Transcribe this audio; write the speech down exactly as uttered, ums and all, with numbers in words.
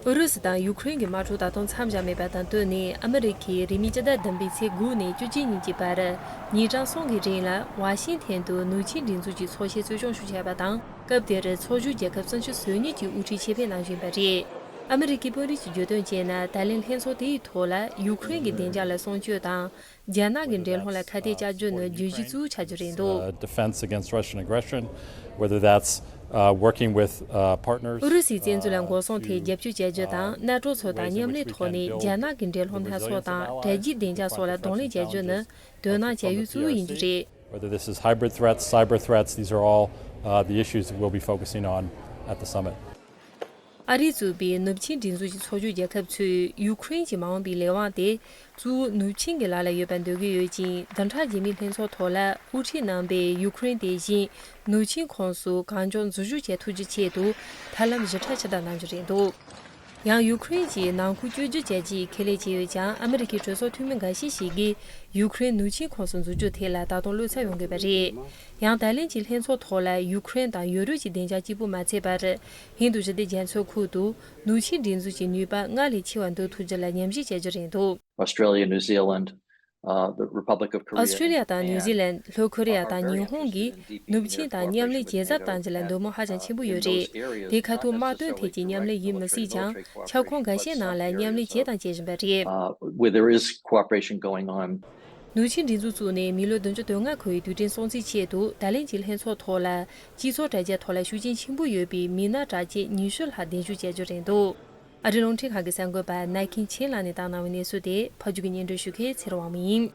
ཨུ་རུ་སུ་དང་ཡུ་ཁུ་རེན་གྱི་དམག་འཁྲུག་ད་དུང་མཚམས་བཞག་མེད་པ་དང་བསྟུན་ནས། ཨ་མི་རི་ཀས་རིང་མིན་སྤྱི་ཟླ་བདུན་པའི་ཚེས་དགུ་ནས་བཅུ་གཅིག་ཉིན་གྱི་བར། ཉིན་གྲངས་གསུམ་གྱི་རིང་ལ་ཝ་ཤིང་ཐན་དུ་ནུབ་ཆིངས་སྒྲིག་འཛུགས་ཀྱི་ཚོགས་ཆེན་གཙོ་སྐྱོང་ཞུ་བཞིན་པ་དང་། སྐབས་དེར་ཚོགས་ཞུགས་རྒྱལ་ཁབ་སུམ་ཅུ་སོ་གཉིས་ཀྱི་དབུ་ཁྲིད་ཆེད་ཕེབས་གནང་བཞིན་པ་རེད། ཨ་མི་རི་ཀའི་དཔོན་རིགས་ཀྱིས་བརྗོད་དོན་བྱས་ན། ད་ལན་ལྷན་ཚོགས་དེའི་ཐོག་ལ་ཡུ་ཁུ་རེན་གྱི་བདེ་འཇགས་ལ་སྲུང་སྐྱོབ་དང་། རྒྱ་ནག་གི་འགྲན་སློང་ལ་ཁ་གཏད་བཅག་རྒྱུ་ནི་བརྗོད་གཞི་གཙོ་བོ་ཆགས་རྒྱུ་རེད་འདུག uh, defense against Russian aggression, whether that's uh, working with uh, partners. ཨུ་རུ་སུའི་བཙན་འཛུལ་ལ་འགོག་སྲུང་ཐད་རྒྱབ་སྐྱོར་བྱ་རྒྱུ་དང་། གནའ་གྲོས་ཚོ་དང་མཉམ་ལས་ཐོག་ནས་རྒྱ་ནག་གི་འགྲན་སློང་སྣ་ཚོགས་དང་། དྲ་རྒྱའི་བདེ་འཇགས་སོགས་ལ་གདོང་ལེན་བྱ་རྒྱུ་ནི་དོ་སྣང་བྱ་ཡུལ་གཙོ་བོ་ཡིན་རྒྱུ་རེད། Whether this is hybrid threats, cyber threats, these are all uh, the issues that we'll be focusing on at the summit. ཨ་རིས་གཙོས་པའི་ནུབ་ཆིངས་སྒྲིག་འཛུགས་ཀྱི་ཚོགས་ཞུགས་རྒྱལ་ཁབ་ཚོས་ཡུ་ཁུ་རེན་གྱི་མ་འོངས་པའི་ལས་དབང་དེ། གཙོ་བོ་ནུབ་ཆིངས་ཀྱི་ལག་ལ་ཡོད་པར་འདོད་ཀྱི་ཡོད་ཅིང་། བདུན་ཕྲག་རྗེས་མའི་ལྷན་ཚོགས་ཐོག་ལ་དབུ་ཁྲིད་རྣམ་པས་ཡུ་ཁུ་རེན་དེ་བཞིན་ནུབ་ཆིངས་ཁོངས་སུ་གང་མགྱོགས་འཛུལ་ཞུགས་བྱེད་ཐུབ་རྒྱུའི་ཆེད་དུ་ཐབས་ལམ་ཞིབ་ཕྲ་ཕྱིར་བལྟ་གནང་རྒྱུ་རེད་འདུག་ཡང་ཡུ་ཁུ་རེན་གྱིས་ནང་ཁུལ་བཅོས་བསྒྱུར་བྱ་རྒྱུའི་ཁས་ལེན་བྱས་ཡོད་ཀྱང་། ཨ་མི་རི་ཀའི་གྲོས་ཚོགས་འཐུས་མི་འགའ་ཤས་ཤིག་གིས་ཡུ་ཁུ་རེན་ནུབ་ཆིངས་ཁོངས་སུ་འཛུལ་རྒྱུ་དེ་ལ་ད་དུང་བློ་འཚབ་ཡོང་གི་ཡོད་པ་རེད། ཡང་ད་ལན་གྱི་ལྷན་ཚོགས་ཐོག་ལ་ཡུ་ཁུ་རེན་དང་ཡོ་རོབ་ཀྱི་བདེ་འཇགས་སྐྱིད་པོ་མ་ཚད་པར། ཧིན་རྡུ་ཞི་བདེ་རྒྱ་མཚོའི་ཁུལ་དུ་ནུབ་ཆིངས་སྒྲིག་འཛུགས་ཀྱི་ནུས་པ་སྔར་ལས་ཆེ་བ་འདོན་ཐུབ་རྒྱུ་ལ་ཉམས་ཞིབ་བྱ་རྒྱུ་རེད་འདུག Australia, New Zealand, uh, the Republic of Korea, ཨོ་སི་ཀྲི་ལི་ཡ་དང་ནིའུ་ཛི་ལན། ལྷོ་ཁོ་རེ་ཡ་དང་ཉི་ཧོང་གིས་ནུབ་ཆིངས་དང་མཉམ་ལས་ཇེ་ཟབ་གཏང་རྒྱུ་ལ་འདོད་མོས་ཧ་ཅང་ཆེན་པོ་ཡོད་རེད། དེ་ཁ་ཐུག་དམག་དོན་ཐད་ཀྱི་མཉམ་ལས་ཡིན་མི་སྲིད་ཀྱང་། ཁྱབ་ཁོངས་འགའ་ཤས་ནང་ལ་མཉམ་ལས་བྱས་དང་བྱེད་བཞིན་པ་རེད། uh, where there is cooperation going on. ནུབ་ཆིངས་སྒྲིག་འཛུགས་བཙུགས་ནས་མི་ལོ་བདུན་ཅུ་དོན་ལྔ་འཁོར་བའི་དུས་དྲན་སྲུང་བརྩིའི་ཆེད་དུ། ད་ལན་གྱི་ལྷན་ཚོགས་ཐོག་ལ་སྤྱི་ཚོགས་དྲ་རྒྱའི་ཐོག་ལ་ཤུགས་རྐྱེན་ཆེན་པོ་ཡོད་པའི་མི་སྣ་གྲགས་ཅན་ཉི་ཤུ་ལྷག་གདན་ཞུ་བྱ་རྒྱུ་རེད་འདུག་ཨ་རིའི་རླུང་འཕྲིན་ཁང་གི་གསར་འགོད་པ་ནཱ་ཁིན་ཆིན་ལགས་ནས་བཏང་གནང་བའི་གནས་ཚུལ་དེ་ཕབ་སྒྱུར་གྱིས་སྙན་སྒྲོན་ཞུ་མཁན་ཚེ་རིང་དབང་མོ་ཡིན།